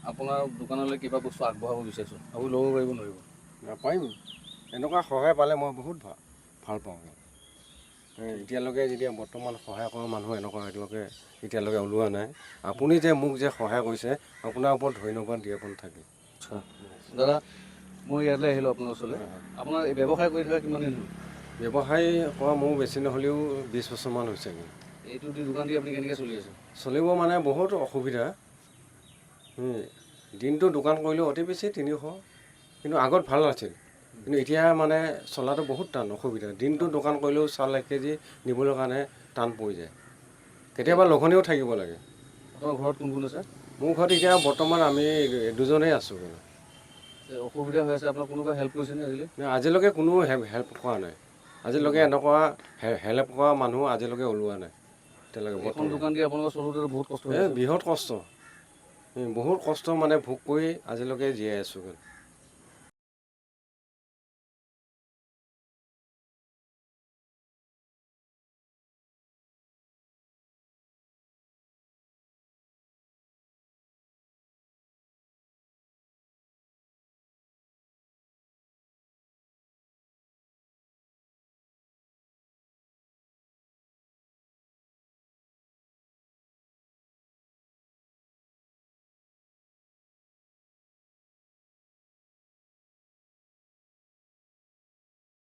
আপোনাৰ দোকানলৈ কিবা বস্তু আগবঢ়াব বিচাৰিছোঁ, আপুনি ল'ব পাৰিব নোৱাৰিব? পাৰিম। এনেকুৱা সহায় পালে মই বহুত ভাল পাওঁ। এতিয়ালৈকে যেতিয়া বৰ্তমান সহায় কৰা মানুহ এনেকুৱা এতিয়ালৈকে ওলোৱা নাই। আপুনি যে মোক যে সহায় কৰিছে, আপোনাৰ ওপৰত ধন্যবাদ জ্ঞাপন থাকিল। আচ্ছা দাদা, মই ইয়ালৈ আহিলোঁ আপোনাৰ ওচৰলৈ। আপোনাৰ এই ব্যৱসায় কৰি থকা কিমান দিন হ'ল? ব্যৱসায় কৰা মোৰ বেছি নহ'লেও 20 বছৰমান হৈছেগৈ। এইটো দি দোকান দি আপুনি কেনেকৈ চলি আছে? চলিব মানে বহুত অসুবিধা। দিনটো দোকান কৰিলেও অতি বেছি 300। কিন্তু আগত ভাল আছিল, কিন্তু এতিয়া মানে চলাটো বহুত টান, অসুবিধা। দিনটো দোকান কৰিলেও চাউল 1 কেজি নিবলৈ কাৰণে টান পৰি যায়। কেতিয়াবা লঘোণেও থাকিব লাগে। আপোনাৰ ঘৰত কোন কোন আছে? মোৰ ঘৰত এতিয়া বৰ্তমান আমি দুজনেই আছোঁ। কিন্তু অসুবিধা হৈ আছে, আপোনাৰ কোনোবা হেল্প কৰিছেনে আজিলৈ? নাই, আজিলৈকে কোনো হেল্প কৰা নাই। আজিলৈকে এনেকুৱা হেল্প কৰা মানুহ আজিলৈকে ওলোৱা নাই এতিয়ালৈকে। এখন বৰ্তমান দোকান দি আপোনালোকৰ চলোতে বহুত কষ্ট হৈ এই আছে। বৃহৎ কষ্ট, বহুত কষ্ট মানে ভোগ কৰি আজিলৈকে জীয়াই আছোঁ।